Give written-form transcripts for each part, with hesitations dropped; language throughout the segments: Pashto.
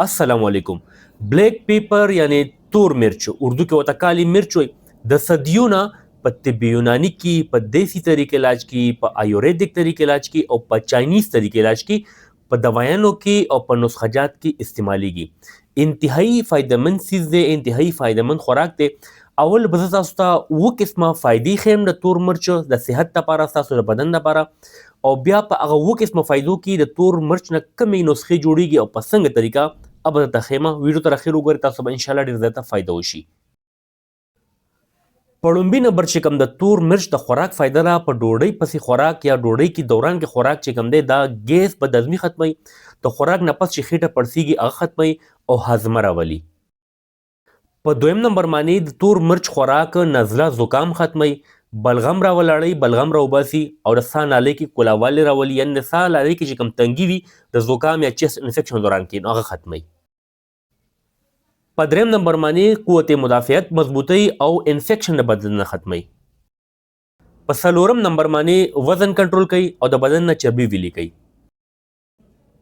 السلام علیکم. بلیک پیپر یعنی تور مرچ، اردو کې ورته کالی مرچ وایي، د صدیو نه په طب یوناني کې، په دیسی طریقې علاج کې، په آیوریدک طریقې علاج کې او په چاینیز طریقې علاج کې، په دوایانو کې او په نسخجات کې استعمالیږي. انتهایی فایدهمند څیز دی، انتهایی فایدهمند خوراک دی. اول به زه تاسو ته اووه قسمه فایدې ښیم د تور مرچ د صحت لپاره، ستاسو د بدن لپاره، او بیا په هغه اووه قسمه فایدو کې د تور مرچ نه کومې نسخې جوړیږي او په څنګه طریقه هغه به درته ښیم. ویډیو تر اخر وګورئ، تاسو به انشاءالله ډېر زیاته فایده وشي. په ړومبي نمبر چې کوم د تور مرچ د خوراک فایده ده، په ډوډۍ پسې خوراک یا ډوډۍ کې دوران کې خوراک چې کوم دی، دا ګیس بدهضمي ختموي، د خوراک نه پس چې خېټه پړسیږي هغه ختموي او هاضمه راولي. په دویم نمبر باندې د تور مرچ خوراک نزله زکام ختموي، بلغم راولاړوي، بلغم راوباسي او د ساه نالۍ کې کولاوالی راولي، یعنې د ساه نالۍ کې چې کوم تنګي وي د زکام یا چیست انفیکشن دوران کې، نو هغه ختموي. په دریم نمبر باندې قوت مدافعت مضبوطوي او انفیکشن د بدن نه ختموي. په څلورم نمبر باندې وزن کنټرول کوي او د بدن نه چربي ویلي کوي.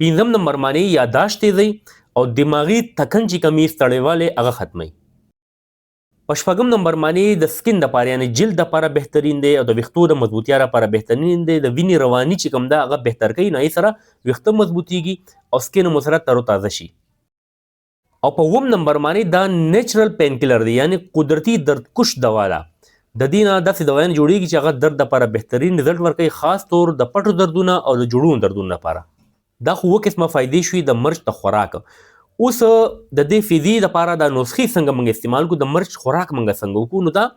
پنځم نمبر باندې یاداشت تیزوي او دماغي تکن چې کوم وي، ستړیوالی، هغه ختموي. په شپږم نمبر باندې د سکین دپاره یعنې جلد دپاره بهترین دی او د ویښتو د مضبوطیا لپاره بهترین دی. د وینې رواني چې کوم ده هغه بهتر کوي، نو هغې سره ویښته مضبوطیږي او سکین مو سره تر و تازه شي. او په اووم نمبر باندې دا نیچرل پین کلر دی، یعنی قدرتي درد کش دوا ده. د دې نه داسې دوایان جوړیږي چې هغه درد لپاره بهترین رزلټ ورکوي، خاص طور د پټو دردونه او د جوړونو دردونو لپاره. دا خو اووه قسمه فایدې شوې د مرچ د خوراک. اوس د دې فیدې لپاره دا نسخې څنګه موږ استعمال کړو، د مرچ خوراک موږ څنګه وکړو، نو دا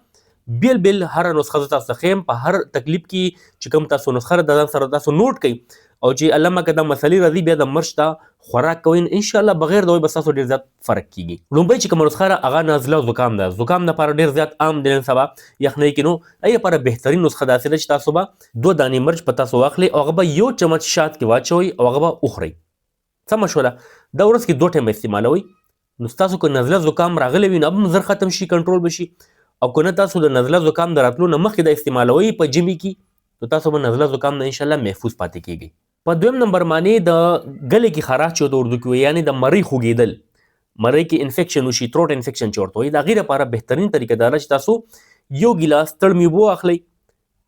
بیل بیل هره نسخه زه تاسو ته ښیم. په هر تکلیف کې چې کوم تاسو نسخه د ځان سره تاسو نوټ کړئ او چې الله مکه دا مسلې راځي بیا د مرچ دا خوراک کوئ، ان شاء الله بغیر د به تاسو ډیر زیات فرق کیږي. لومړی چې کومه نسخه ده هغه نازله زکام ده. زکام لپاره ډیر زیات عام دی نن سبا یخنۍ کې، نو هغې لپاره بهترین نسخه داسې ده چې تاسو به دوه دانې مرچ په تاسو واخلئ او هغه به یو چمچ شات کې واچوئ او هغه به وخورئ. سمه شوله، دا ورځ کې دوه ټایمه استعمالوئ، نو ستاسو که نزله زکام راغلی وي نو هم زر ختم شي، کنټرول به شي، او که نه تاسو د نزله زکام د راتلو نه مخکې دا استعمالوئ په ژمي کې، نو تاسو به نزله زکام نه انشاءالله محفوظ پاتې کیږئ. په دویم نمبر باندې د ګلې کې خراش چې ورته اردو کې وایي، یعنې د مرۍ خوږېدل، مرۍ کې انفیکشن وشي، تروټ انفیکشن چې ورته وایي، د هغې لپاره بهترین طریقه دا ده چې تاسو یو ګیلاس تړمې اوبه واخلئ،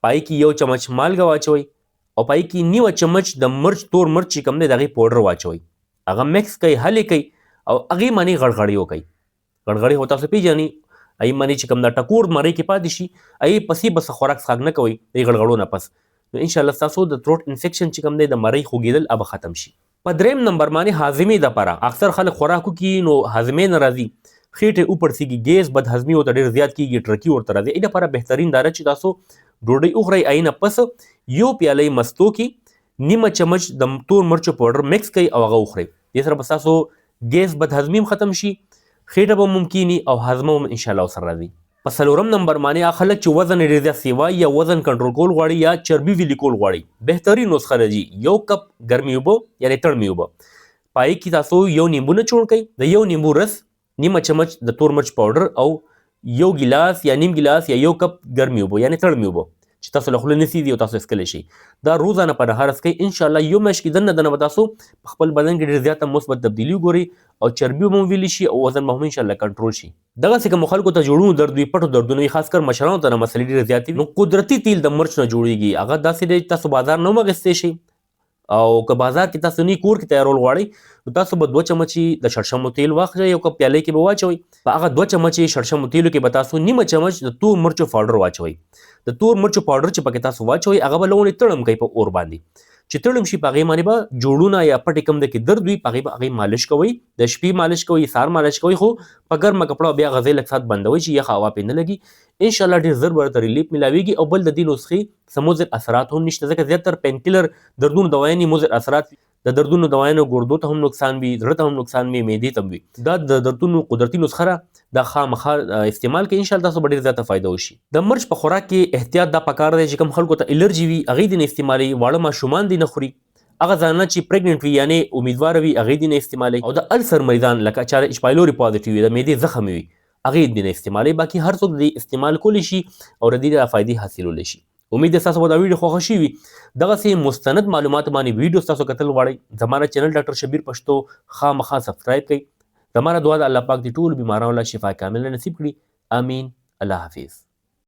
په هغې کې یو چمچ مالګه واچوئ او په هغې کې نیمه چمچ د مرچ تور مرچ چې کوم دی د هغې پوډر واچوئ، هغه مکس کړئ، حل یې کړئ او هغې باندې غړغړې وکړئ. غړغړې خو تاسو پېژنئ، هغې باندې چې کوم دا ټکور مرۍ کې پاتې شي هغې پسې به څه خوراک څښاک نه کوئ د غړغړو نه پس، نو انشاءالله ستاسو د تروټ انفیکشن چې کوم دی د مرۍ خوږېدل هغه به ختم شي. په دریم نمبر باندې هاضمې دپاره اکثر خلک خوراک وکړي نو هاضمې نه راځي، خېټه یې وپړسېږي، ګیس بدهضمي ورته ډېر زیات کېږي، ټرکي ورته راځي. هغې دپاره بهترین دا ده چې تاسو ډوډۍ وخورئ، هغې نه پس یو پیاله مستو کې نیمه چمچ د تور مرچو پاوډر مکس کړئ او هغه وخورئ. دې سره به ستاسو ګیس بدهضمي هم ختم شي، خېټه به هم کیني او هاضمه هم انشاءالله ورسره راځي. په څلورم نمبر باندې هغه خلک چې وزن یې ډېر زیات سیوا یا وزن کنټرول کول غواړي یا چربي ویلي کول غواړي، بهترین نسخه ده جي یو کپ ګرمې اوبه یعنې تړمې اوبه، په هغې کې تاسو یو نیمبو نه چوڼ کړئ، د یو نیمبو رس، نیمه چمچ د تور مرچ پاوډر او یو ګیلاس یا نیم ګیلاس یا یو کپ ګرمې اوبه یعنې تړمې اوبه چې تاسو له خوله نه سیځي او تاسو یې څکلی شئ، دا روزانه په نهار څکئ. انشاءالله یو میاشت کې دننه دننه به تاسو په خپل بدن کې ډېر زیاته مثبت تبدیلي وګورئ او چربي به مو ویلي شي او وزن به هم انشاءالله کنټرول شي. دغسې کومو خلکو ته جوړونو درد وي، پټو دردونه وي، خاص کر مشرانو ته دا مسلې ډېرې زیاتې وي، نو قدرتي تیل د مرچ نه جوړیږي. هغه داسې دی چې تاسو بازار نه هم اخیستی شئ او که بازار کې تاسو نه کور کې تیارول غواړئ نو تاسو به دوه چمچې د شړشمو تیل واخلئ، یو کپ پیالې کې به واچوئ، په هغه دوه چمچې شړشمو تیلو کې به تاسو نیمه چمچ د تور مرچو پاوډر واچوئ. د تور مرچو پاوډر چې پکې تاسو واچوئ هغه به لونې تړم کوي په اور باندې، چې تړم شي په هغې باندې به جوړونه یا پټې کوم د کې درد وي په هغې به هغې مالش کوئ، د شپې مالش کوئ، سهار مالش کوئ، خو په ګرمه کپړه بیا هغه ځای لږ ساعت بندوئ چې یخه هوا پرې نه لګي. انشاءالله ډېر زر به درته ریلیف ملاویږي. او بل د دې نسخې څه مضر اثرات هم نشته، ځکه زیاتر پین کلر دردونو دوایانې مضر اثرات، د دردونو دوایانو ګردو ته هم نقصان وي، زړه ته هم نقصان وي، معدې ته هم وي. دا د دردونو قدرتي نسخه ده، دا خامخا استعمال کړئ، انشاءالله تاسو به ډېر زیاته فایده وشي. د مرچ په خوراک کې احتیاط دا پکار دی چې کوم خلکو ته الرجي وي هغې دې نه استعمالوي، واړه ماشومان دې نه خوري، هغه زنانه چې پریګننټ وي یعنې امیدواره وي هغې دې نه استعمالوي، او د السر مریضان لکه چا د اچ پایلوري پازیټیو وي، د معدې زخم وي، هغې دې نه استعمالوي. باقي هر څوک دې استعمال کولی شي او د دې د فایدې حاصلولی شي. امید ده تاسو به دا ویډیو خوښه شي وي. دغسې مستند معلومات باندې ویډیو تاسو کتل غواړئ، زما د چینل ډاکټر شبیر پښتو خامخا سبسکرایب کړئ. زما دعا ده الله پاک دې ټولو بیمارانو له شفا کامله نصیب کړي. امین. الله حافظ.